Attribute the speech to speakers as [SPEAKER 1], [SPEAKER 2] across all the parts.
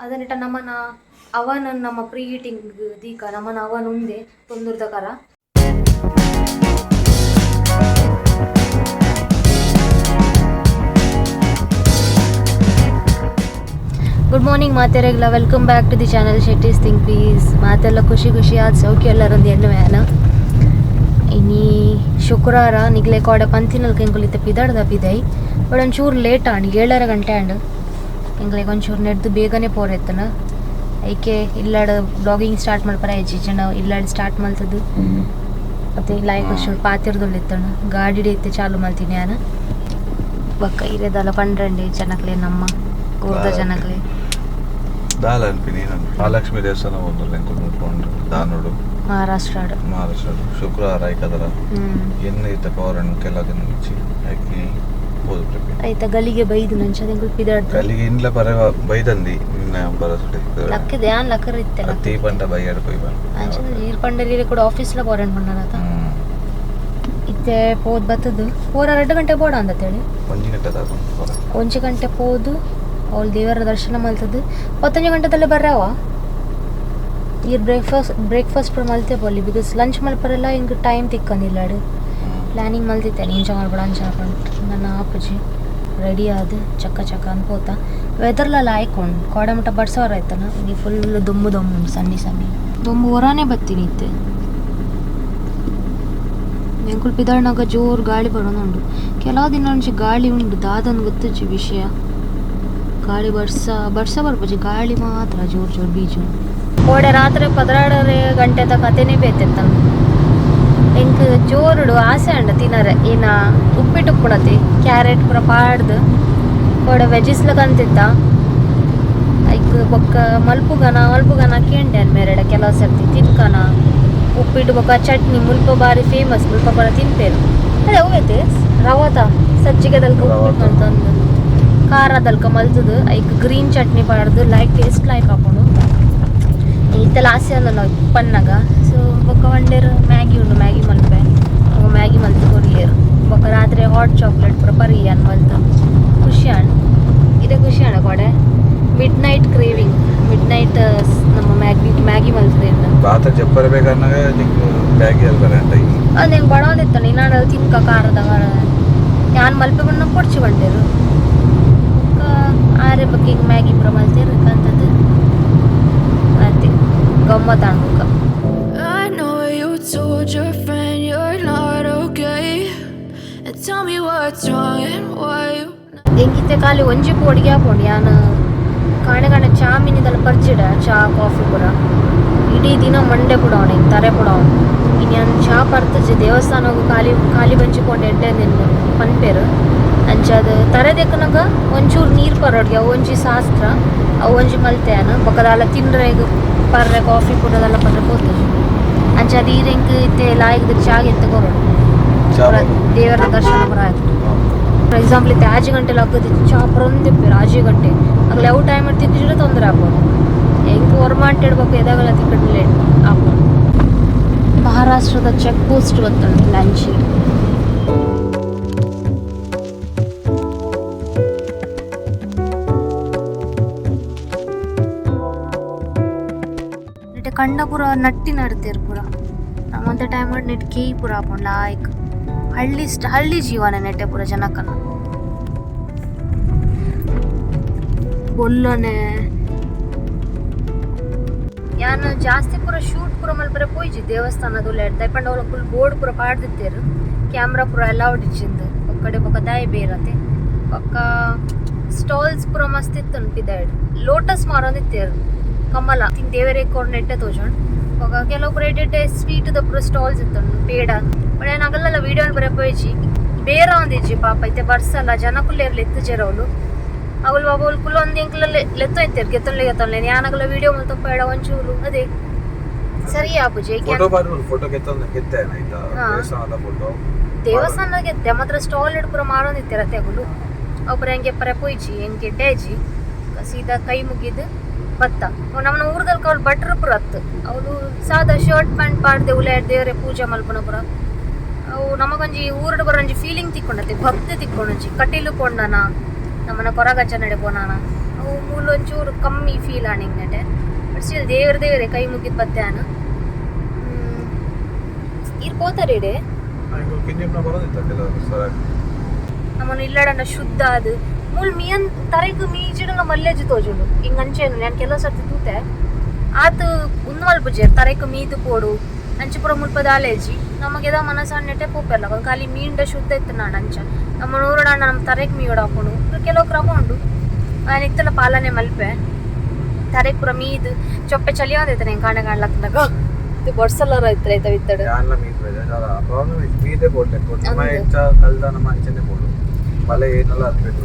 [SPEAKER 1] ಅದನ್ನಿಟ್ಟ ನಮ್ಮನ ಅವನ್ ನಮ್ಮ ಪ್ರೀ ಹೀಟಿಂಗ್ ದೀಕ ನಮ್ಮನ ಅವನ್ ಉಂದೆ ತೊಂದೂರ್ದ ಕರ. ಗುಡ್ ಮಾರ್ನಿಂಗ್ ಮಾತೆರೆಗ್ಲ, welcome back to the channel Shetty's think peace. ಮಾತೆಲ್ಲ ಖುಷಿ ಖುಷಿ ಆದ ಸೌಖ್ಯ ಎಲ್ಲರೊಂದು ಎಣ್ಣೆ ಮ್ಯಾನ. ಇನಿ ಶುಕ್ರವಾರ ನಿಗ್ಲೆ ಕೋಡೆ ಪಂತಿನಲ್ಕ ಎಂಕುಲು ಇತ್ತೆ ಪಿದಾಡ್ದ ಪಿದೈ. ಬಟ್ ಒಂಚೂರು ಲೇಟ್ ಆಂಡ್, 7:30 ಗಂಟೆ ಆಂಡ್. ಎಂಕ್ಲೆಗ್ ಒಂಚೂರು ನೆಡ್ದು ಬೇಗನೆ ಪೋರೆತ್ತನ. ಐಕೆ ಇಲ್ಲಾಡ್ ಬ್ಲಾಗಿಂಗ್ ಸ್ಟಾರ್ಟ್ ಮಲ್ಪರ ಆಯ್ಜಿ ಜನ. ಇಲ್ಲಾಡ್ ಸ್ಟಾರ್ಟ್ ಮಲ್ತದ್ದು ಮತ್ತೆ ಲಾಯ್ಕ್ ಒಂಚೂರು ಪಾತಿರ್ದೊಳ್ಳಿತ್ತಣ ಗಾಡಿ ಇತ್ತೆ ಚಾಲು ಮಲ್ತೀನಿ ನಾನು. ಬೊಕ್ಕ ಇರೆದಲ್ಲ ಪಂಡ್ರಂಡಿ ಜನಕ್ಲೆ, ನಮ್ಮ ಊರ್ದ ಜನಕ್ಲೆ.
[SPEAKER 2] ದಾಲ ಅನ್ಪಿನಿ ನಾನು ಮಹಾಲಕ್ಷ್ಮಿ ದೇವಸ್ಥಾನ ಒಂದು ಎಂಕುಲು ದಾನೋಡು.
[SPEAKER 1] ಮಹಾರಾಷ್ಟ್ರ.
[SPEAKER 2] ಮಹಾರಾಷ್ಟ್ರ ಶುಕ್ರವಾರ ಆಯ್ಕದರ. ಎನ್ನ ಇತ್ತ ಪವರ್ ಕೆಲ ದಿನ ಮುಂಚೆ ಐಕಿ ಪೋದು ಪ್ರಪಿ.
[SPEAKER 1] ಐತ ಗಲಿಗೆ ಬೈದು ನಂಚ ಎಂಕುಲು ಪಿದಾಡ್ದು.
[SPEAKER 2] ಗಲಿಗೆ ಇಂಡ್ಲ ಪರ ಬೈದಂದಿ ನಿನ್ನ ಬರಸುಡೆ.
[SPEAKER 1] ಲಕ್ಕದೆ ಯಾನ್ ಲಕ್ಕರ್ ಇತ್ತೆ.
[SPEAKER 2] ಅತ್ತಿ ಪಂಡ ಬೈಯಾಡ ಪೋಯ್ ಬಾ.
[SPEAKER 1] ಅಂಚ ನೀರ್ ಪಂಡರಿ ಕೂಡ ಆಫೀಸ್ಲ ಪೋರೆಂಡ್ ಪಂಡನತ. ಇತ್ತೆ ಪೋದ್ ಬತ್ತದು ಪೋರ 2 ಗಂಟೆ ಬೋಡ ಅಂದತ್ತೇಳಿ.
[SPEAKER 2] ಒಂಜಿ ಗಂಟೆ ದಾದ.
[SPEAKER 1] 1 ಗಂಟೆ ಪೋದು ಅವಳು ದೇವರ ದರ್ಶನ ಮಲ್ತದ್ದು 11 ಗಂಟೆದಲ್ಲೇ ಬರ್ರಾವ. ಈರ್ ಬ್ರೇಕ್ಫಾಸ್ಟ್ ಬ್ರೇಕ್ಫಾಸ್ಟ್ ಪೂರ ಮಲ್ತೆ ಪೋಲಿ, because lunch ಮಲ್ಪರೆಲ್ಲ ಹಿಂಗೆ ಟೈಮ್ ತಿಕ್ಕಂದಿಲ್ಲ. ಪ್ಲ್ಯಾನಿಂಗ್ ಮಲ್ತಿತ್ತೇನೆ ಇಂಚ ಮಲ್ಪಡ ಅಂಚ ಮಲ್ಪಡ. ನನ್ನ ಆಪುಜಿ. ರೆಡಿ ಆದ್ ಚಕ್ಕ ಚಕ್ಕ ಅನ್ಪೋತ. ವೆದರ್ಲ ಲಾಯ್ಕ್ ಉಂಡು. ಕೋಡೆ ಮುಟ್ಟ ಬಡ್ಸೋರ ಆಯ್ತನ, ಇನಿ ಫುಲ್ ದೊಂಬು ದೊಂಬು ಉಂಡು. ಸನ್ನಿ ಸನ್ನಿ ದೊಂಬು ಹೊರಾನೇ ಬತ್ತೀನಿ ಇತ್ತೆ. ಎಂಕುಲು ಪಿದಾಡ್ನಾಗ ಜೋರು ಗಾಳಿ ಬರೋದುಂಡು. ಕೆಲವು ದಿನ ಒಂಜಿ ಗಾಳಿ ಉಂಡು, ದಾದನ್ ಗೊತ್ತುಜ್ಜಿ ವಿಷಯ. ಗಾಳಿ ಬರ್ಸ ಬರ್ಸ ಬರ್ಪುಜಿ, ಗಾಳಿ ಮಾತ್ರ ಜೋರು ಜೋರು ಬೀಜು. ಕೋಡೆ ರಾತ್ರಿ 12 ಗಂಟೆದ ಕತೆನೇ ಬೇತೆತ್ತ. ಎಂಕ್ ಜೋರುಡು ಆಸೆ ಅಂಡ ತಿನ್ನರೆ ಏನ ಉಪ್ಪಿಟ್ಟು ಉಪ್ಪುಣತಿ ಕ್ಯಾರೆಟ್ ಪೂರ ಪಾಡ್ದು. ಕೋಡೆ ವೆಜಿಸ್ಲ ಕಂತಿತ್ತ. ಐಕ್ ಬೊಕ್ಕ ಮಲ್ಪುಗನ ಮಲ್ಪುಗನ ಕೇಂಡೆ ಮೇರೆಡ. ಕೆಲವು ಸರ್ತಿ ತಿನ್ಕನ ಉಪ್ಪಿಟ್ಟು ಬೊಕ್ಕ ಚಟ್ನಿ. ಮುಲ್ಪ ಬಾರಿ ಫೇಮಸ್, ಮುಲ್ಪ ಪೂರ ತಿನ್ಪೇರು. ಅದೇ ಅವೇತೆ ರವಾತ ಸಜ್ಜಿಗೆದಲ್ಕ ಉಪ್ಪಿಟ್ಟು ಅಂತಂದು ಖಾರದಲ್ಕ ಮಲ್ತದು. ಐಕ್ ಗ್ರೀನ್ ಚಟ್ನಿ ಪಾಡ್ದು like taste like ಹಾಕೊಂಡು ಇತ್ತೆಲ್ಲ ಆಸೆ ಅನ್ನಲ್ಲ ಪನ್ನಾಗ. ಸೊ ಬೊಕ್ಕ ಒಂಡೇರು ಮ್ಯಾಗಿ ಉಂಡು, ಮ್ಯಾಗಿ ಮಲ್ಪೆ. ಅವು ಮ್ಯಾಗಿ ಮಲ್ತು ಕೊರಿಯರು. ಬೊಕ್ಕ ರಾತ್ರಿ ಹಾಟ್ ಚಾಕ್ಲೇಟ್ ಪೂರ ಪರಿ ಅನ್ ಮಲ್ತು ಖುಷಿ ಆಂಡ್. ಇದೇ ಖುಷಿ ಅಣ್ಣ ಕೊಡೆ mid night craving, mid night ನಮ್ಮ ಮ್ಯಾಗಿ ಮ್ಯಾಗಿ ಮಲ್ತದೆ.
[SPEAKER 2] ರಾತ್ರಿ ಜಪ್ಪರ ಬೇಕಾದಾಗ ನಿಂಗೆ ಬ್ಯಾಗಿ ಅಲ್ಲಿ ಬರ.
[SPEAKER 1] ಅದು ಹೆಂಗೆ ಬಡವಂದಿತ್ತು ನೀನಾಡ ತಿನ್ಕ ಖಾರದ ಖಾರ. ಯಾನ್ ಮಲ್ಪೆ ಬಣ್ಣ ಪೊಡ್ಚಿ ಬಂಡೇರು. ಬೊಕ್ಕ ಆರೆ ಬಗ್ಗೆ ಹಿಂಗೆ ಮ್ಯಾಗಿ ಪೂರ ಮಲ್ತೇರು ಕಂತದ್ದು ಅಂತೆ ಗಮ್ಮತ್ ಬೊಕ್ಕ.
[SPEAKER 3] I know you told your friend you're not okay. And tell me what's wrong and why you.
[SPEAKER 1] ಎಂಕಿತ್ತೆ ಖಾಲಿ ಒಂಜಿ ಪೋಡಿಗೆ ಹಾಕೊಂಡು ಯಾನ್ ಕಾಣೆ ಕಾಣೆ ಚಾ ಮಿನಿದಲ್ಲ ಪರ್ಚಿಡ ಚಾ ಕಾಫಿ ಪೂರ ಇಡೀ ದಿನ ಮಂಡೆ ಪುಡವಣ ಹಿಂಗೆ ತರೆ ಪುಡವಣ. ಇನ್ನು ಯಾನ್ ಚಾ ಪರ್ತಜಿ. ದೇವಸ್ಥಾನಗು ಖಾಲಿ ಖಾಲಿ ಬಂಚಿಕೊಂಡು ಎಡ್ಡೆ ನಿನ್ನ ಪನ್ಪೇರು. ಅಂಚಾದ ತರೆ ದೆಕ್ಕನಾಗ ಒಂಚೂರು ನೀರು ಪರೋಡ್ಗೆ ಅವು ಒಂಜಿ ಶಾಸ್ತ್ರ. ಅವು ಒಂಜಿ ಮಲ್ತೆ ಯಾನ್. ಬೊಕ್ಕದಾಲ ತಿಂಡ್ರೆ ಪರ್ರೆ ಕಾಫಿ ಪೂರದಲ್ಲ ಪರ್ರೆ ಪೋತುಜಿ. ಅಂಚಾದ ಈರೆಂಕ್ ಇತ್ತೆ ಲಾಯಿಗ್ದ ಚಾ ಎತ್ತ ಕೊರಡು ದೇವರ ದರ್ಶನ ಪೂರ ಆಯ್ತು. ಫಾರ್ ಎಕ್ಸಾಂಪಲ್ ಇತ್ತೆ 6 ಗಂಟೆ ಲಗ್ಗದ ಚಾ ಪರೊಂದಿಪ್ಪೇರು 6 ಗಂಟೆ. ಅಗಲ ಯಾವ ಟೈಮ್ ತಿಕ್ಕಿದ್ರೆ ತೊಂದರೆ ಆಗ್ಬೋದು. ಹೆಂಗೆ ಹೊರ್ಮಾಂಟ್ ಇಡ್ಬೇಕು ಎದಾಗಲ್ಲ ತಿಕ್ಕಡ್ ಲೇಟ್ ಆಗ್ಬೋದು. ಮಹಾರಾಷ್ಟ್ರದ ಚೆಕ್ ಪೋಸ್ಟ್ ಗೊತ್ತುಂಟು ಲಂಚ್. ನೆಟ್ಟೆ ಕಂಡ ಪೂರ ನಟ್ಟಿ ನಡ್ತೇರು ಪೂರ. ನಮ್ಮಂತ ಟೈಮ್ ನೆಟ್ ಕೇಯಿ ಪೂರ ಹಾಕೊಂಡು ಲಾಯ್ಕ್ ಹಳ್ಳಿ ಹಳ್ಳಿ ಜೀವನ ನೆಟ್ಟೆ ಪೂರ ಜನಕ್ಕನ ಬೊಲ್ಲನೆ. ಯಾನ್ ಜಾಸ್ತಿ ಪೂರ ಶೂಟ್ ಪೂರ ಮಲ್ಪರೆ ಪೋಯ್ಜಿ ದೇವಸ್ಥಾನದ ಎಡ್ದ ಪಂಡ ಅವ್ಲ ಫುಲ್ ಬೋರ್ಡ್ ಪೂರ ಪಾಡ್ದಿತ್ತೇರು, ಕ್ಯಾಮ್ರಾ ಪೂರ ಅಲೌಡ್ ಇಚ್ಚಿಂದು. ಒಕ್ಕಡೆ ಬೊಕ್ಕ ದಾಯಿ ಬೇರತೆ. ಬೊಕ್ಕ ಸ್ಟಾಲ್ಸ್ ಪೂರ ಮಸ್ತ್ ಇತ್ತು ಪಿದಾಯ್ಡ್. ಲೋಟಸ್ ಮಾರೊಂದಿತ್ತೇರು, ಕಮಲ ತಿನ್ ದೇವರೇ ಕೊರ್ ನೆಟ್ಟೆ ತೋಜೋಣ್. ಬೊಕ್ಕ ಕೆಲವು ಪೂರ ಎಡ್ಡೆ ಸ್ವೀಟ್ ದ ಪೂರ ಸ್ಟಾಲ್ಸ್ ಇತ್ತು, ಪೇಡ. ಬಟ್ ಯಾನ್ ಅಗಲೆಲ್ಲ ವೀಡಿಯೋ ಬರ ಪೋಯ್ಜಿ. ಬೇರ ಒಂದಿಜ್ಜಿ ಪಾಪ. ಇತ್ತೆ ಬರ್ಸಲ್ಲ ಜನಕುಲ್ಲೇರ್ ಲೆತ್ತುಜೆರ್ ಅವ್ಲು. ಅವಳು ಅವಳು ಕುಲ್ಲೊಂದು ಎಂಕ್ಲ ಲೆತ್ತೋ ಇತ್ತೇರು ಗೆತ್ತೊನ್ಲೆ ಗೆತ್ತೊನ್ಲೆ. ಯಾನಗಲ ವಿಡಿಯೋ ಮಲ್ತಪ್ಪ ಒಂಚೂರು ಅದೇ ಸರಿ ಆಪುಜಿ.
[SPEAKER 2] ಫೋಟೋ ಬಾರಿ ಫೋಟೋ ಕೆತ್ತ ಕೆತ್ತೆ ಆಯ್ತಾ?
[SPEAKER 1] ಹಾ.
[SPEAKER 2] ದೇವಸ್ಥಾನದ ಫೋಟೋ.
[SPEAKER 1] ದೇವಸ್ಥಾನದ ಗೆತ್ತೆ ಮಾತ್ರ. ಸ್ಟಾಲ್ ಇಡ್ ಪೂರ ಮಾರೊಂದಿತ್ತೆರ್ ಅತ್ತೆ ಅಗುಲು. ಅವು ಎಂಕೆ ಪರ ಪೋಯ್ಜಿ, ಎಂಕೆ ಎಡ್ಡೇಜಿ. ಸೀದಾ ಕೈ ಮುಗಿದು ಬತ್ತ. ನಮ್ಮನ ಊರ್ದಲ್ಕ ಅವ್ಳು ಭಟ್ರು ಪೂರ ಅತ್ತು. ಅವಳು ಸಾದಾ ಶರ್ಟ್ ಪ್ಯಾಂಟ್ ಪಾಡ್ದೆ ಉಲೆ ದೇವರೇ ಪೂಜೆ ಮಲ್ಪುನ ಪೂರ. ಅವು ನಮಗೊಂಜಿ ಊರುಡು ಬರೋಂಜಿ ಫೀಲಿಂಗ್ ತಿಕ್ಕೊಂಡತ್ತೆ, ಭಕ್ತಿ ತಿಕ್ಕೊಂಡೊಂಜಿ. ಕಟೀಲು ಪೊಂಡನ ನಮ್ಮನ ಕೊರಗಜ್ಜ ನಡೆ ಪೋನಾನ ಅವು ಮೂಲೊಂಚೂರು ಕಮ್ಮಿ ಫೀಲ್ ಆಣಿಂಗಟೆ. ಬಟ್ ಸ್ಟಿಲ್ ದೇವ್ರ ದೇವರೇ ಕೈ ಮುಗಿದ್ ಬತ್ತೆ ಆನು. ಇರ್ ಪೋತಾರೆ ಇಡೆ.
[SPEAKER 2] ಕಿಂಜಿಪ್ನ ಬರೋದಿತ್ತ ಕೆಲವರು ಸರ್.
[SPEAKER 1] ನಮ್ಮನ್ನು ಇಲ್ಲಡನ ಶುದ್ಧ ಅದು ಮೂಲ್ ಮೀಯನ್ ತರೆಗ್ ಮೀಜಿಡಲ ಮಲ್ಲೇಜು ತೋಜುಂಡು. ಹಿಂಗ ಅಂಚೇನು ನಾನು ಕೆಲವು ಸರ್ತಿ ತೂತೆ ಆತು ಉಂದು ಮಲ್ಪುಜೆರ್. ತರೆಕ್ ಮೀದು ಪೋಡು ಅಂಚ ಪೂರ ಮುಲ್ಪ ದಾಲೇಜಿ ನಮಗೆದ ಮನಸ್ಸನ್ನೆಟೆ ಪೋಪೆರ್ಲ. ಖಾಲಿ ಮೀಂಡ ಶುದ್ಧ ಇತ್ತು ನಾಡು ಅಂಚ ನಮ್ಮ ನೂರುಡಾಂಡ ನಮ್ಮ ತರೆಕ್ ಮೀಯೋಡು ಹಾಕೊಂಡು ಕೆಲವು ಕ್ರಮ ಉಂಡು. ನಾನು ಇತ್ತಲ ಪಾಲನೆ ಮಲ್ಪೆ. ತರೆಕ್ ಪೂರ ಮೀದು ಚೊಪ್ಪೆ ಚಳಿ ಒಂದೈತೆ ನಂಗೆ ಕಾಣ ಕಾಣ್ಲತ್ತನಾಗ. ಇದು ಬೊಡ್ಸಲ್ಲರ ಇತ್ತು ಐತ ಇತ್ತಡು.
[SPEAKER 2] ಯಾನ್ಲ ಮೀದ್ ಪ್ರಾಬ್ಲಮ್ ಮೀದೆ ಬೋಡ್ಲೆ ನಮ್ಮ.
[SPEAKER 1] ಅಂದ್.
[SPEAKER 2] ಹೆಚ್ಚ ಕಲ್ದ ನಮ್ಮ ಅಂಚನೆ ಬೋಡು ಮಳೆ ಏನಲ್ಲ ಅನ್ಬೇಕು.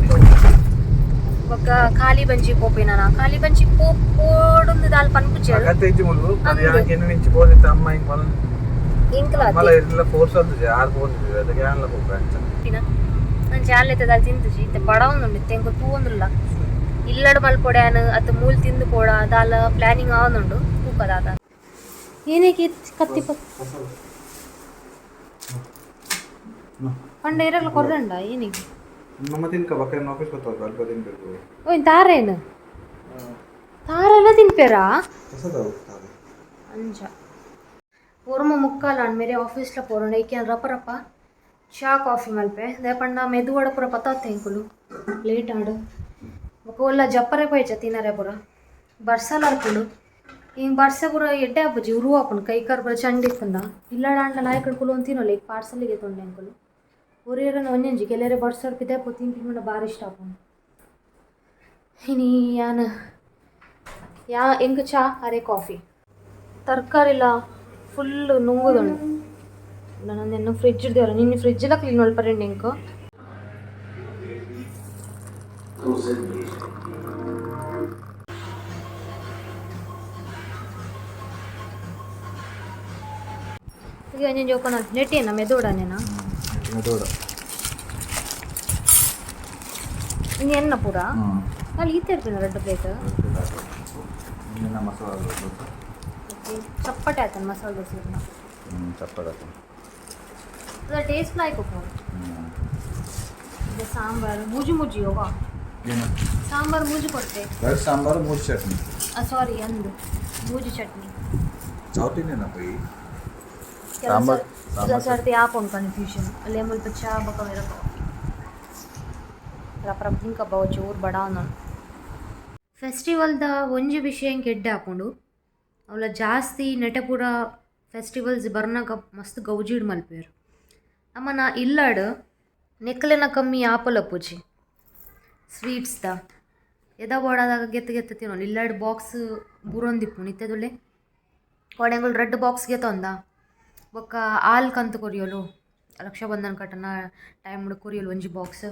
[SPEAKER 1] ಬೊಕ್ಕ ಖಾಲಿ ಬಂಜಿ ಪೋಪಿನ, ಖಾಲಿ ಬಂಜಿ ಪೋ ಪೋಡುಂದು ದಾಲ್ ಪನ್ಪುಜೆರ್.
[SPEAKER 2] ಅಗತ್ಯ ಇಜ್ಜಿ ಮುಲ್ಲು ಅದು.
[SPEAKER 1] ಅಂದ್.
[SPEAKER 2] ಯಾಕೆ ನಿಂಚಿ ಬೋದಿತ್ತ ಅಮ್ಮ ಹಿಂಗ್ ಮಲ
[SPEAKER 1] ಇಂಕ್ಲ
[SPEAKER 2] ಮಲ ಇಲ್ಲ ಫೋರ್ಸ್ ಅಂತಿದೆ ಯಾರು ಬೋದಿದೆ ಅದಕ್ಕೆ ಯಾನ್ಲ ಪೋಪೆ ಅಂಚ.
[SPEAKER 1] ಪಿನ ನಾನು ಜಾಲೆತ್ತೆ ದಾಲ್ ತಿಂತುಜಿ. ಇತ್ತೆ ಬಡವೊಂದುಂಡು. ಇತ್ತೆ ಎಂಕು ತೂವೊಂದುಲ್ಲ. ಇಲ್ಲಡ್ ಮಲ್ಪೊಡ್ಯಾನ್ ಅತ್ತ ಮೂಲ್ ತಿಂದು ಪೋಡ ದಾಲ ಪ್ಲಾನಿಂಗ್ ಆವೊಂದುಂಡು. ತೂಕ ದಾದ. ಏನಕ್ಕೆ ಕತ್ತಿ ಪಂಡ ಇರಲ್ಲ ಕೊರ್ರಂಡ ಏನಿಗೆ?
[SPEAKER 2] ನಮ್ಮ ತಿನ್ಕ ಬಕ್ಕ ಆಫೀಸ್ ಗೊತ್ತಾಗ ಅಲ್ಪ ತಿನ್ಬೇಕು.
[SPEAKER 1] ಓಯ್, ತಾರೇನು ತಾರೆಲ್ಲ ತಿನ್ಪೇರಾ?
[SPEAKER 2] ಹೊಸದವು.
[SPEAKER 1] ಅಂಚ 9:45 ಆಂಡ್. ಮೇರೆ ಆಫೀಸ್ಲ ಪೋರಂಡ ಐಕೆ ರಪ ರಪ ಚಾ ಕಾಫಿ ಮಲ್ಪೆ. ದಾಯೆ ಮೆದುವಡ ಪೂರ ಪತ್ತಾತ್ ಎಂಕುಲು ಲೇಟ್ ಆಡು. ಬೊಕ ಒಲ್ಲ ಜಪ್ಪರೆ ಪೋಯ್ಚ ತಿನರೆ ಪೂರ. ಬರ್ಸಲ ಅರ್ಪುಂಡು. ಹಿಂಗೆ ಬರ್ಸ ಪೂರ ಎಡ್ಡೆ ಆಪುಜಿ, ಉರು ಆಪುಂಡು. ಕೈ ಕಾರ್ ಪೂರ ಚಂಡಿ ಇತ್ತುಂಡ ಇಲ್ಲಡ ಆಂಡ ಲಾಯ್ಕಡ್ ಕುಲು ತಿನ್ನೊಲಿ. ಈಗ ಪಾರ್ಸಲಿಗೆ ತೊಂಡೆ ಎಂಕುಲು ಒರಿಯರನ ಒಂಜೊಂಜಿ ಕೆಲವರೆ ಬರ್ಸಡ್ ಪಿದಾಯ್ ಪೋ ತಿನ್ಪಿ ಬಾರಿ ಇಷ್ಟ ಆಪುಂಡು. ಇನಿ ಯಾನ್ ಯಾ ಎಂಕ್ ಚಾ ಅರೆ ಕಾಫಿ. ತರಕಾರಿಲ ಫುಲ್ ನುಂಗುದುಂಡು. ನಾನು ಫ್ರಿಜ್ ಇಡ್ದೇವಲ್ಲ ನಿನ್ನೆ ಫ್ರಿಜ್ ಎಲ್ಲ ಕ್ಲೀನ್ ಮಲ್ಪರೆಂಡು ಎಂಕ್. ಈಗ ಒಂಜೊಂಜಿ ಓಪನ್ ನೆಟ್ಟೇನ ಮೆದೋಡನೇನಾ?
[SPEAKER 2] ಮೆದುವಡ.
[SPEAKER 1] ಇನ್ನು ಎನ್ನ ಪೂರ ಅಲ್ಲಿ ಈತೆ ಇರ್ತೀನಿ ರೆಡ್ ಪ್ಲೇಟ್.
[SPEAKER 2] ಮಸಾಲ ದೋಸೆ.
[SPEAKER 1] ಚಪ್ಪಟೆ ಆಯ್ತಾನೆ ಮಸಾಲೆ ದೋಸೆ.
[SPEAKER 2] ಚಪ್ಪಟೆ ಆಯ್ತು.
[SPEAKER 1] ಅದು ಟೇಸ್ಟ್ ಲಾಯ್ಕ್ ಉಪ್ಪು. ಇದು ಸಾಂಬಾರು ಮೂಜಿ ಮೂಜಿ ಯೋಗ.
[SPEAKER 2] ಏನು?
[SPEAKER 1] ಸಾಂಬಾರು ಮೂಜಿ ಕೊಟ್ಟೆ.
[SPEAKER 2] ರೈಸ್ ಸಾಂಬಾರು ಮೂರು ಚಟ್ನಿ.
[SPEAKER 1] ಸಾರಿ, ಅಂದು ಮೂಜಿ ಚಟ್ನಿ.
[SPEAKER 2] ಸೌತ್ ಇಂಡಿಯನ್ ಪೋಯಿ.
[SPEAKER 1] ಕೆಲವು
[SPEAKER 2] ಸಾಂಬಾರ್-
[SPEAKER 1] ಕೆಲವು
[SPEAKER 2] ಸಾಂಬಾರ್.
[SPEAKER 1] ಸರ್ತಿ ಆಪುಂಡು ಕನ್ಫ್ಯೂಷನ್ ಅಲ್ಲೇ. ಮುಲ್ಪ ಚಾ ಬೊಕ ಬೇರೆ ಕಾಫಿ. ರಪ ರಪ ತಿಂಕ ಚೂರು ಬಡ. ಫೆಸ್ಟಿವಲ್ದ ಒಂಜಿ ವಿಷಯ ಎಂಕ್ ಎಡ್ಡೆ ಆಪುಂಡು, ಅವ್ಲ ಜಾಸ್ತಿ ನೆಟೆ ಪೂರ ಫೆಸ್ಟಿವಲ್ಸ್ ಬರ್ನಗ ಮಸ್ತ್ ಗೌಜಿಡ್ ಮಲ್ಪುವೆರ್. ನಮನ ಇಲ್ಲಡ್ ನೆಕ್ಲೆನ ಕಮ್ಮಿ ಆಪಲ ಪೂಜಿ ಸ್ವೀಟ್ಸ್ದ ಎದ ಬೋಡಾದಾಗ ಗೆತ್ತು ಗೆತ್ತು ತಿನ್ನೋದು. ಇಲ್ಲಡ್ ಬಾಕ್ಸ್ ಬೂರೊಂದಿಪ್ಪುಂಡು. ಇತ್ತೆದುಲ್ಲೆ ಕೋಡೆಂಗುಲ್ ರೆಡ್ ಬಾಕ್ಸ್ ಗೆತೊಂದ ಬೊಕ್ಕ ಆಲ್ ಕಂತು ಕೊರಿಯೊಲು. ರಕ್ಷಾಬಂಧನ ಕಟ್ಟನ ಟೈಮ್ ಕೊರಿಯೊಲು ಒಂಜಿ ಬಾಕ್ಸ್.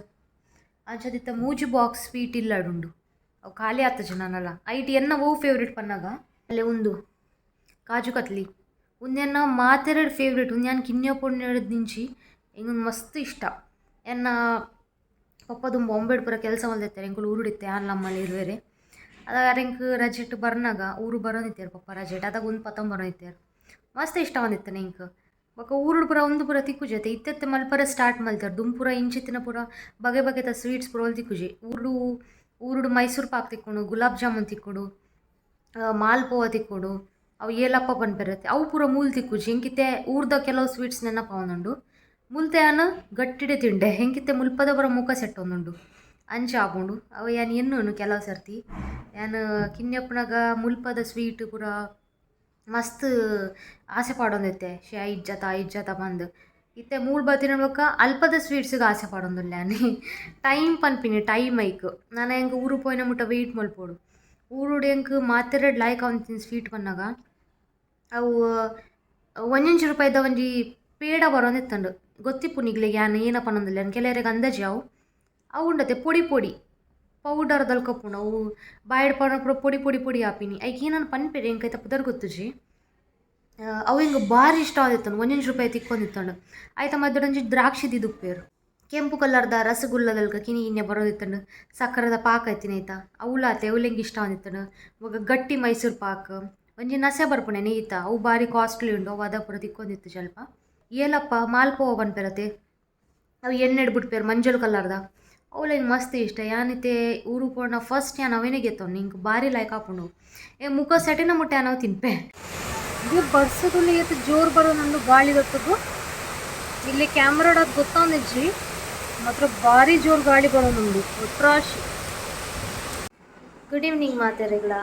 [SPEAKER 1] ಅಂಚದಿತ್ತ ಮೂಜಿ ಬಾಕ್ಸ್ ಸ್ವೀಟ್ ಇಲ್ಲಡುಂಡು. ಅವು ಖಾಲಿ ಆತಜಿ ನನಲ. ಐಟ್ ಎನ್ನ ಒವು ಫೇವ್ರೇಟ್ ಪನ್ನಗ ಅಲ್ಲೇ ಉಂದು ಕಾಜು ಕತ್ಲಿ. ಉಂದೆನ್ನ ಮಾತೆರೆಡ್ ಫೇವ್ರೇಟ್. ಉಂದು ಯಾನ್ ಕಿನ್ಯ ಪೊಣ್ಣೆಡ್ದಿಂಚಿ ಎಂಕ್ ಮಸ್ತ್ ಇಷ್ಟ. ಎನ್ನ ಪಪ್ಪ ದುಂಬು ಬೊಂಬೆಡ್ ಪೂರ ಕೆಲಸ ಮಲ್ದಿತ್ತೆರ್. ಎಂಕುಲು ಊರುಡಿತ್ತೆ, ಆನ್ಲ ಅಮ್ಮಲ್ ಇರುವೆರೆ. ಅದಾಗ ಎಂಕ್ ರಜೆಟ್ ಬರ್ನಗ ಊರು ಬರೋದಿತ್ತೆರ್ ಪಪ್ಪ ರಜೆಟ್. ಅದಾಗ ಉಂದು ಪತೊಂದು ಮಸ್ತ್ ಇಷ್ಟ ಆವೊಂದಿತ್ತನೆ ಎಂಕ್. ಬೊಕ ಊರುಡು ಪೂರ ಉಂದು ಪೂರ ತಿಕ್ಕುಜಿ ಅತೆ. ಇತ್ತೆ ಮಲ್ಪರೆ ಸ್ಟಾರ್ಟ್ ಮಲ್ತೆರ್. ದುಂಬು ಪೂರ ಇಂಚಿತ್ತಿನ ಪೂರ ಬಗೆ ಬಗೆತ ಸ್ವೀಟ್ಸ್ ಪೂರ ಓಲು ತಿಕ್ಕುಜಿ. ಊರುಡು ಊರುಡು ಮೈಸೂರು ಪಾಕ್ ತಿಕ್ಕುಂಡು, ಗುಲಾಬ್ ಜಾಮೂನ್ ತಿಕ್ಕುಂಡು, ಮಾಲ್ಪೋವ ತಿಕ್ಕುಂಡು, ಅವು ಏಲಪ್ಪ ಪನ್ಪೆರ್ ಅವು ಪೂರ ಮೂಲು ತಿಕ್ಕುಜಿ. ಎಂಕ್ ಊರ್ದ ಕೆಲವು ಸ್ವೀಟ್ಸ್ ನೆನಪಾವೊಂದುಂಡು. ಮುಲ್ತ ಯಾನ್ ಗಟ್ಟಿಡೆ ತಿಂಡೆ. ಎಂಕ್ ಮುಲ್ಪದ ಪೂರ ಮುಖ ಸೆಟ್ ಒಂದುಂಡು. ಅಂಚ ಆಪುಂಡು. ಅವು ಯಾನ್ ಎನ್ನುನು ಕೆಲವು ಸರ್ತಿ. ಯಾನ್ ಕಿನ್ಯಪ್ಪುನಗ ಮುಲ್ಪದ ಸ್ವೀಟ್ ಪೂರ ಮಸ್ತ್ ಆಸೆ ಪಾಡೊಂದಿತ್ತೆ, ಶೇ ಇಜ್ಜತ ಇಜ್ಜತ ಪಂದ್. ಇತ್ತೆ ಮೂಲು ಬತ್ತಿನ ಬೊಕ್ಕ ಅಲ್ಪದ ಸ್ವೀಟ್ಸ್ಗ್ ಆಸೆ ಪಾಡೊಂದುಲ್ಲೆ ಯಾನ್. ಟೈಮ್ ಪನ್ಪಿನಿ ಟೈಮ್ ಐಕ್. ನನ ಎಂಕ್ ಊರು ಪೋಯಿನ ಮುಟ್ಟ ವೆಯ್ಟ್ ಮಲ್ಪೊಡು. ಊರುಡು ಎಂಕ್ ಮಾತೆರೆಡ್ ಲಾಯ್ಕ್ ಆವೊಂದಿತ್ತಿನ ಸ್ವೀಟ್ ಪನ್ನಗ ಅವು ಒಂಜೊಂಜಿ ರೂಪಾಯಿದ ಒಂಜಿ ಪೇಡ ಬರೊಂದಿತ್ತುಂಡು. ಗೊತ್ತಿಪ್ಪು ನಿಕ್ಲೆಗ್ ಯಾನ್ ಏನ ಪನೊಂದುಲ್ಲೆ ಕೆಲವೆರೆಗ್ ಅಂದಾಜಿ ಅವು. ಅವು ಉಂಡತೆ ಪೊಡಿ ಪೊಡಿ ಪೌಡರ್ ದಲ್ಕ ಉಪ್ಪುಂಡು. ಅವು ಬಾಯಿಡ್ ಪಾಡ್ಂಡ ಪೂರ ಪೊಡಿ ಪೊಡಿ ಪೊಡಿ ಆಪಿನಿ. ಐಕ್ ಏನನ ಪನ್ಪೆರ್, ಎಂಕ್ ಐತ ಪುದರ್ ಗೊತ್ತುಜಿ. ಅವು ಎಂಕ್ ಬಾರಿ ಇಷ್ಟ ಆದಿತ್ತುಂಡು. ಒಂಜೊಂಜಿ ರೂಪಾಯಿ ತಿಕ್ಕೊಂದಿತ್ತುಂಡು. ಐತ ಮಧ್ಯಡ್ ಒಂಜಿ ದ್ರಾಕ್ಷಿ ದೀದುಪ್ಪುವೆರ್. ಕೆಂಪು ಕಲರ್ದ ರಸಗುಲ್ಲದಲ್ಕ ಕಿನ್ನಿ ಕಿನ್ಯ ಬರೋದಿತ್ತುಂಡು. ಸಕ್ಕರೆದ ಪಾಕ ಇತ್ತಿನ ಐತ ಅವುಲ ಆತೆ, ಅವುಲ ಎಂಕ್ ಇಷ್ಟ ಆದಿತ್ತುಂಡು. ಬೊಕ ಗಟ್ಟಿ ಮೈಸೂರು ಪಾಕ್, ಒಂಜಿ ನಸೆ ಬರ್ಪುಂಡೆ ನೆಯ್ತ, ಅವು ಬಾರಿ ಕಾಸ್ಟ್ಲಿ ಉಂಡು. ಅವು ಅದ ಪೂರ ತಿಕ್ಕೊಂದಿತ್ತುಜಿ ಅಲ್ಪ. ಏಲಪ್ಪ ಮಾಲ್ಪೋವ ಪನ್ಪೆರತೆ, ಅವು ಎಣ್ಣೆಡ್ ಬುಡ್ಪೆರ್ ಮಂಜಲ್ ಕಲರ್ದ. ಅವುಲ ಎಂಕ್ ಮಸ್ತ್ ಇಷ್ಟ. ಯಾನಿತ್ತೆ ಊರು ಪೋಂಡ ಫಸ್ಟ್ ಯಾನ್ ಅವೇನೆ ಗೆತ್ತೊಂಡು, ಇಂಕ್ ಬಾರಿ ಲೈಕ್ ಆಪುಂಡು. ಏ ಮುಖ ಸೆಟಿನ ಮುಟ್ಟ ಯಾನ್ ಅವು ತಿನ್ಪೆ. ಇದು ಬರ್ಸದುಲ್ಲ, ಏತ್ ಜೋರು ಬರೋನೊಂದು ಗಾಳಿ ದೊಟ್ಟುಗು. ಇಲ್ಲಿ ಕ್ಯಾಮ್ರಾಡ್ ಅದು ಗೊತ್ತಾಂದಿಜ್ಜಿ, ಮಾತ್ರ ಭಾರಿ ಜೋರು ಗಾಳಿ ಬರೋನುಂಡು ಒಟ್ರಾಶಿ. Good evening ಮಾತೆರೆಗ್ಲ.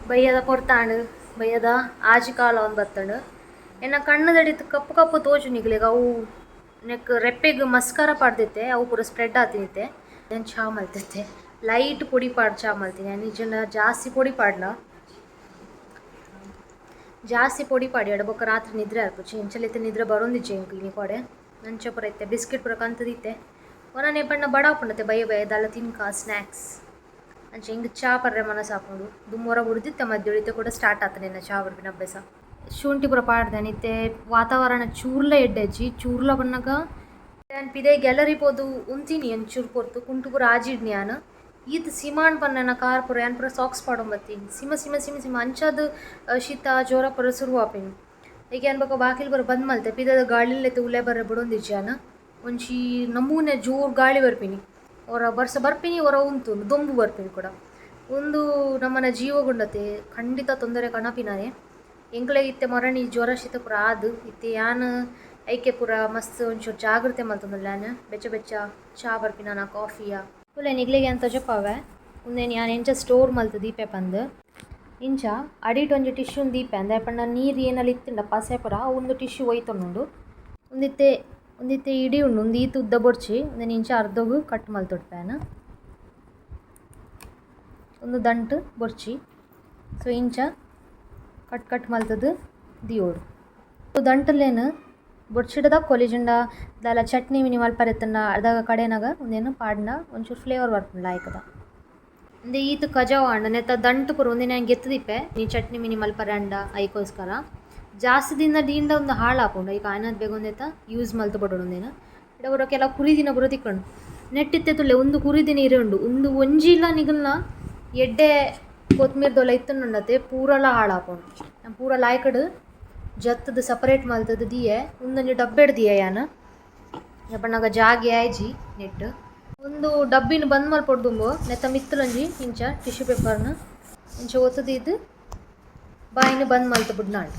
[SPEAKER 1] ಬಯ್ಯದ ಪೊರ್ತಾಂಡು, ಬಯ್ಯದ ಆಜಿ ಕಾಲ ಒಂದು ಬತ್ತಂಡು. ಎನ್ನ ಕಣ್ಣುದಡಿತ್ ಕಪ್ಪು ಕಪ್ಪು ತೋಜು ನಿಗ್ಲೆಗ್. ಅವು ನೆಕ್ ರೆಪ್ಪೆಗ್ ಮಸ್ಕರ ಪಾಡ್ದಿತ್ತೆ, ಅವು ಪೂರ ಸ್ಪ್ರೆಡ್ ಆತಿನಿತ್ತೆ. ನಾನು ಚಾ ಮಲ್ತಿತ್ತೆ, ಲೈಟ್ ಪೊಡಿ ಪಾಡ್ ಚಾ ಮಲ್ತೀನಿ ನಿಜನ. ಜಾಸ್ತಿ ಪೊಡಿ ಪಾಡ್ಲ, ಜಾಸ್ತಿ ಪೊಡಿ ಪಾಡಿ ಅಡ ಬೊಕ್ಕ ರಾತ್ರಿ ನಿದ್ರೆ ಆಪುಜಿ. ಇಂಚಲಿತ್ತೆ ನಿದ್ರೆ ಬರೊಂದಿಜ್ಜಿ ಎಂಕ್ ಇನಿ ಕೊಡೆ. ಅಂಚ ಪೂರ ಇತ್ತೆ ಬಿಸ್ಕೆಟ್ ಪೂರ ಕಂತದಿತ್ತೆ. ಒನನೆ ಪಂಡ ಬಡ ಆಪುಂಡತೆ, ಬಯ್ಯ ಬಯ್ಯ ದಾಲ ತಿನ್ಕ ಸ್ನ್ಯಾಕ್ಸ್. ಅಂಚ ಇಂಗ್ ಚಾ ಪರ್ರೆ ಮನಸ್ಸಾಪುಂಡು. ದುಮ್ಮೊರ ಬುಡ್ದಿತ್ತೆ ಮಧ್ಯ, ಇತ್ತೆ ಕೂಡ ಸ್ಟಾರ್ಟ್ ಆತನೆ ಎನ್ನ ಚಾ ಪರ್ಪಿನ ಅಭ್ಯಾಸ. ಶುಂಠಿ ಪೂರ ಪಾಡ್ದೆ. ಇತ್ತೆ ವಾತಾವರಣ ಚೂರ್ಲ ಎಡ್ಡೆಜ್ಜಿ. ಚೂರ್ಲ ಬನ್ನಗ ಯಾನ್ ಪಿದೈ ಗ್ಯಾಲರಿ ಪೋದು ಉಂತಿನಿ. ಒಂಚೂರು ಪೊರ್ತು ಕುಂಟು ಪೂರ ಆಜಿಡ್ನಿ ಯಾನ್. ಈತ್ ಸಿಮಾಂಡ್ ಪನ್ನನ ಕಾರ್ ಪೂರ, ಯಾನ್ ಪೂರ ಸಾಕ್ಸ್ ಪಾಡೊಂಬತ್ತೀನಿ. ಸಿಮ ಸಿಮ ಸಿಮ ಸಿಮ ಅಂಚಾದ್ ಶೀತ ಜ್ವರ ಪೂರ ಸುರು ಆಪಿನಿ. ಈಗ ಯಾನ್ ಬೊಕ ಬಾಕಿಲ್ ಪೂರ ಬಂದ್ ಮಲ್ತೆ. ಪಿದದ ಗಾಳಿಲೆತ್ತ ಉಲೆ ಬರ್ರೆ ಬುಡೊಂದಿಜ್ಜಿ ಯಾನ್. ಒಂಜಿ ನಮೂನೆ ಜೋರು ಗಾಳಿ ಬರ್ಪಿನಿ, ಒರ ಬರ್ಸ ಬರ್ಪಿನಿ, ಒರ ಉಂತುಂಡು, ದೊಂಬು ಬರ್ಪಿನಿ ಕೂಡ. ಒಂದು ನಮ್ಮನ ಜೀವಗುಂಡತೆ ಖಂಡಿತ ತೊಂದರೆ ಕಣಪಿನಾನೆ. ಎಂಕ್ಲೆಗ್ ಇತ್ತೆ ಮೊರಣಿ ಜ್ವರ ಶೀತ ಪೂರ ಆದ್ ಇತ್ತೆ ಯಾನ್ ಐಕೆ ಪೂರ ಮಸ್ತ್ ಒಂಚೂರು ಜಾಗ್ರತೆ ಮಲ್ತೊಂದುಲ್ಲೆ ಯಾನ್. ಬೆಚ್ಚ ಬೆಚ್ಚ ಚಾ ಬರ್ಪಿನ, ಕಾಫಿಯ ಪುಲೆ ನಿಗ್ಲೆಗ್ ಯಾನ್ ತೊಜಪಾವೆ ಉಂದೆನ್ ಯಾನ್ ಎಂಚ ಸ್ಟೋರ್ ಮಲ್ತ್ ದೀಪೆ ಪಂದ್. ಇಂಚ ಅಡಿಟ್ ಒಂಜಿ ಟಿಶ್ಯೂನ್ ದೀಪೆ. ಅಂದೆ ಪಂಡ ನೀರು ಏನಲ್ಲಿ ಇತ್ತುಂಡ ಪಸೆ ಪೂರ ಒಂದು ಟಿಶ್ಯೂ ಒಯ್ತೊಂದುಂಡು. ಉಂದಿತ್ತೆ ಉಂದಿತ್ತೆ ಇಡೀ ಉಂಡು, ಉಂದು ಈತ್ ಉದ್ದ ಬೊಡ್ಚಿ. ಉಂದೆನ್ ಇಂಚ ಅರ್ಧೊಗು ಕಟ್ ಮಲ್ತೊಡ್ಪೆ ಯಾನ್. ಉಂದು ದಂಟು ಬೊಡ್ಚಿ. ಸೊ ಇಂಚ ಕಟ್ ಕಟ್ ಮಲ್ತದು ದಿಯೋಡು. ದಂಟುಲೆನ್ ಬೊಡ್ಚಿಡ ದಕ್ಕೊಲಿ. ಜಿಂಡ ದಾಲ ಚಟ್ನಿ ಮಿನಿ ಮಲ್ಪರೆ ಇತ್ತುಂಡ ಅದಾಗ ಕಡೆನಾಗ ಉಂದೆನ್ ಪಾಡ್ಂಡ ಒಂಚೂರು ಫ್ಲೇವರ್ ಬರ್ಪುಂಡು ಲಾಯ್ಕದ. ಉಂದೆ ಈತ್ ಕಜವು ಆಂಡ ನೆತ್ತ ದಂಟು ಪೂರ ಉಂದೆನ್ ಯಾನ್ ಗೆತ್ತ್ ದಿಪ್ಪೆ. ಈ ಚಟ್ನಿ ಮಿನಿ ಮಲ್ಪರೆ ಆಂಡ ಐಕೋಸ್ಕರ. ಜಾಸ್ತಿ ದಿನ ದೀಂಡ ಉಂದು ಹಾಳಾಪುಂಡು. ಐಕ್ ಆಯ್ನಾತ್ ಬೇಗ ಉಂದೆತ ಯೂಸ್ ಮಲ್ತ್ ಬೊಡೊಡು. ಉಂದೆನ್ ಇಡ ಪೂರ ಕೆಲವು ಕುರಿದಿನ ಪೂರ ತಿಕ್ಕುಂಡು. ನೆಟ್ಟಿತ್ತೆ ತೂಲೆ, ಉಂದು ಕುರಿದಿನ ಇರೆ ಉಂಡು. ಉಂದು ಒಂಜಿಲ ನಿಗಲ್ನ ಎಡ್ಡೆ ಕೊತ್ಮೀರ್ದೊಲ ಇತ್ತುಂಡತೆ ಪೂರಲ ಹಾಳಾಪುಂಡು. ಯಾನ್ ಪೂರ ಲಾಯ್ಕಡ್ ಜತ್ತದು ಸಪರೇಟ್ ಮಲ್ತದು ದಿಯೆ. ಉಂದೊಂಜಿ ಡಬ್ಬೆಡ್ ದಿಯೆ ಯಾನ್ ಪನ್ನಗ ಜಾಗೆ ಆಯ್ಜಿ ನೆಟ್. ಒಂದು ಡಬ್ಬಿನ ಬಂದ್ ಮಲ್ಪೊಡು ದುಂಬು ನೆತ್ತ ಮಿತ್ತಲೊಂಜಿ ಇಂಚ ಟಿಶ್ಯೂ ಪೇಪರ್ನ ಇಂಚ ಒತ್ತುದೀದ್ ಬಾಯಿನ ಬಂದ್ ಮಲ್ತ್ ಬುಡ್ನಾಂಡ್.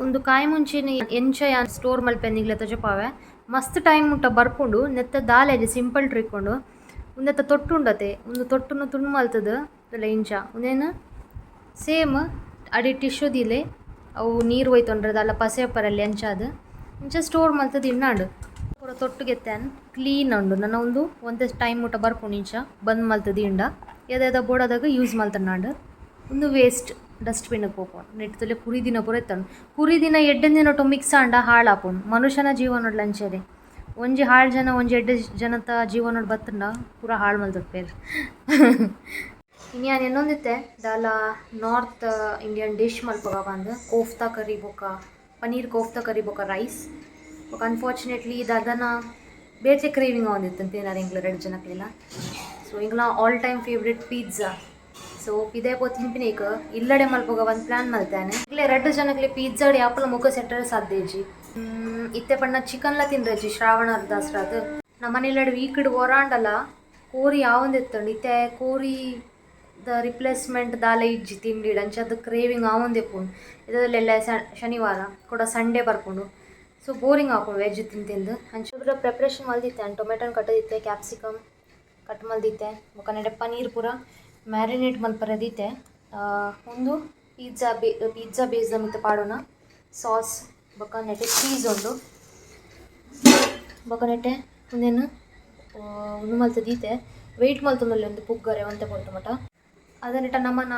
[SPEAKER 1] ಉಂದು ಕಾಯಿ ಮುಂಚಿನ ಎಂಚ ಯಾನ್ ಸ್ಟೋರ್ ಮಲ್ಪೆ ನಿಗ್ಲೆ ತೊಜಪಾವೆ. ಮಸ್ತ್ ಟೈಮ್ ಮುಟ್ಟ ಬರ್ಪುಂಡು. ನೆತ್ತ ದಾಲೇಜಿ ಸಿಂಪಲ್ ಟ್ರಿಕ್ ಉಂಡು. ಉಂದೆತ್ತ ತೊಟ್ಟು ಉಂಡತೆ, ಉಂದು ತೊಟ್ಟುನು ತುಂಡು ಮಲ್ತದು ಇಂಚ ಉಂದೆನ್ ಸೇಮ್ ಅಡಿ ಟಿಶ್ಯೂ ದೀಲೆ. ಅವು ನೀರು ಒಯ್ತೊಂಡ್ರೆ ದಾಲ ಪಸೆ ಪರಲ್ಲಿ ಅಂಚಾದ್ ಇಂಚ ಸ್ಟೋರ್ ಮಲ್ತದು ಇಣ್ಣಾಂಡು. ಪೂರ ತೊಟ್ಟು ಗೆತ್ತೆನ್ ಕ್ಲೀನ್ ಉಂಡು. ನನ ಉಂದು ಒಂತೆ ಟೈಮ್ ಮುಟ್ಟ ಬರ್ಪುಂಡು. ಇಂಚ ಬಂದ್ ಮಲ್ತದು ಇಂಡ ಏದ ಬೋಡಾದಾಗ ಯೂಸ್ ಮಲ್ತನಾಂಡು. ಉಂದು ವೇಸ್ಟ್ ಡಸ್ಟ್ಬಿನ್ ಪೋಪುಂಡು. ನೆಟ್ ತೂಲೆ, ಕುರಿದಿನ ಪೂರ ಇತ್ತಂಡು. ಕುರಿದಿನ ಎಡ್ಡೆಂದಿನ ಮಿಕ್ಸ್ ಆಂಡ ಹಾಳಾಪುಂಡು. ಮನುಷ್ಯನ ಜೀವನೊಡ್ಲ ಅಂಚನೆ. ಒಂಜಿ ಹಾಳು ಜನ, ಒಂಜಿ ಎಡ್ಡೆ ಜನತ ಜೀವನೊಡ್ ಬತ್ತುಂಡ ಪೂರ ಹಾಳು ಮಲ್ತೊಡ್ಪೇರು. ಇನಿ ಯಾನ್ ಎನ್ನೊಂದಿತ್ತೆ ದಾಲ north Indian dish ಮಲ್ಪೊಗ ಪಂದ್, ಕೋಫ್ತಾ ಕರಿ ಬೊಕ ಪನೀರ್ ಕೋಫ್ತಾ ಕರಿ ಬೊಕ ರೈಸ್. ಬೊಕ ಅನ್ಫಾರ್ಚುನೇಟ್ಲಿ ದಾದನ ಬೇತೆ ಕ್ರೇವಿಂಗ್ ಆವೊಂದಿತ್ತು ತಿನ್ನರೆ ಎಂಕ್ಲ ರಡ್ಡ್ ಜನಕ್ಲೆಲ. ಸೊ ಎಂಕ್ಲ all time favourite pizza. So ಪಿದೈ ಪೋದು ತಿನ್ಪಿನೇಕ್ ಇಲ್ಲಡೆ ಮಲ್ಪೊಗ ಒಂದ್ ಪ್ಲಾನ್ ಮಲ್ತಾನೆ. ಇಲ್ಲೇ ರಡ್ಡ್ ಜನಕ್ಲೆ ಪಿಜ್ಜಾಡ್ ಯಾಪಲ ಮುಖ ಸೆಟ್ಟರೆ ಸಾಧ್ಯ ಇಜ್ಜಿ. ಇತ್ತೆ ಪಂಡ ಚಿಕನ್ಲ ತಿನ್ರಜ್ಜಿ ಶ್ರಾವಣ ಅರ್ದಾಸ್ರಾದ್. ನಮ್ಮನೆಲ್ಲಡ್ ವೀಕ್ಡ್ ಒರಾಂಡಲ ಕೋರಿ ಯಾವೊಂದಿತ್ತುಂಡು. ಇತ್ತೆ ಕೋರಿ ದ ರಿಪ್ಲೇಸ್ಮೆಂಟ್ ದಾಲ ಇಜ್ಜಿ ತಿಂಡಿಡ್. ಅಂಚಾದ್ ಕ್ರೇವಿಂಗ್ ಆವೊಂದಿಪ್ಪುಂಡು. ಇದಲ್ಲೆಲ್ಲ ಶನಿವಾರ ಕೂಡ ಸಂಡೇ ಬರ್ಪುಂಡು. ಸೊ ಬೋರಿಂಗ್ ಆಪುಂಡು ವೆಜ್ ತಿಂದು ತಿಂದು. ಅಂಚ ಪೂರ ಪ್ರಿಪ್ರೇಷನ್ ಮಲ್ದಿತ್ತೆ. ಟೊಮೆಟೊನ್ ಕಟ್ಟದಿತ್ತೆ, ಕ್ಯಾಪ್ಸಿಕಮ್ ಕಟ್ ಮಲ್ದಿತ್ತೆ, ಬೊಕ ನೆಡೆ ಪನೀರ್ ಪೂರ ಮ್ಯಾರಿನೇಟ್ ಮಲ್ಪರೆ ದೀತೆ. ಉಂದು ಪಿಜ್ಜಾ ಬೇ ಪಿಜ್ಜಾ ಬೇಸ್ ಮಿತ್ತ್ ಪಾಡುನ ಸಾಸ್. ಬೊಕ ನೆಟೆ ಚೀಸ್ ಉಂಡು. ಬೊಕ ನೆಟೆ ಉಂದೆನ್ ಉಂದು ಮಲ್ತ್ ದೀತೆ. ವೆಯ್ಟ್ ಮಲ್ತೊಂದುಲ್ಲೆ ಉಂದು ಪುಗ್ಗರೆ ಒಂತೆ ಪೊರ್ತು ಮಟ. ಅದನೆಟ ನಮನ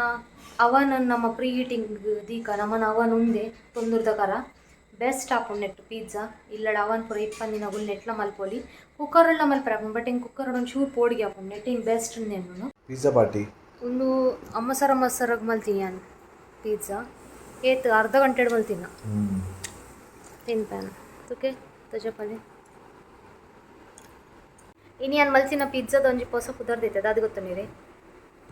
[SPEAKER 1] ಅವನ್ ನಮ್ಮ ಪ್ರೀ ಹೀಟಿಂಗ್ ದೀಕ. ನಮನ ಅವನ್ ಉಂದೆ ತೊಂದುರ್ದ ಕರ ಬೆಸ್ಟ್ ಆಪುಂಡು ನೆಟ್ ಪಿಜ್ಜಾ. ಇಲ್ಲಡ ಅವನ್ ಪೂರ ಇಪ್ಪಂದಿನಗುಲು ನೆಟ್ಲ ಮಲ್ಪೊಲಿ. ಕುಕ್ಕರ್ ಮಲ್ಪರೆ ಆಪುಂಡು, ಬಟ್ ಎಂಕ್ ಕುಕ್ಕರ್ ಒಂಚೂರು ಪೋಡಿಗೆ ಆಪುಂಡು. ನೆಟ್ ಇಂಕ್ ಬೆಸ್ಟ್ ಉಂದೆನ್ನುನು.
[SPEAKER 2] Pizza party.
[SPEAKER 1] ಉಂದು ಅಮ್ಮಸರ ಮಸರಗ್ ಮಲ್ತೀನಿ ಯಾನ್ ಪಿಜ್ಜಾ. ಏತ್ ಅರ್ಧ ಗಂಟೆಡ್ ಮಲ್ತಿನ. ತಿನ್ಪೇನ ಓಕೆ ತಜಪಲೆ. ಇನಿ ಯಾನ್ ಮಲ್ತಿನ ಪಿಜ್ಜಾದ ಒಂಜಿ ಪೊಸ ಪುದರ್ ದಿತ್ತೆ, ದಾದ ಗೊತ್ತುಂಡಿರೆ?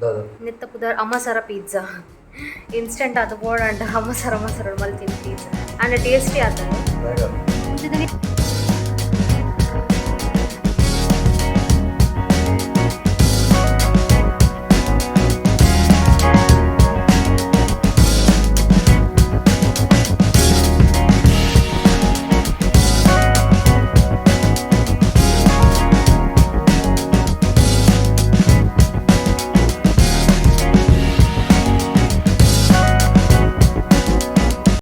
[SPEAKER 2] ದಾದ?
[SPEAKER 1] ನೆತ್ತ ಪುದರ್ ಅಮಸರ ಪಿಜ್ಜಾ. ಇನ್ಸ್ಟೆಂಟ್ ಆತ ಬೋಡಂಡ ಅಮಸರ ಅಮಸರ ಮಲ್ತಿನ ಪಿಜ್ಜಾ. ಆಂಡ ಟೇಸ್ಟಿ ಆತಂಡು.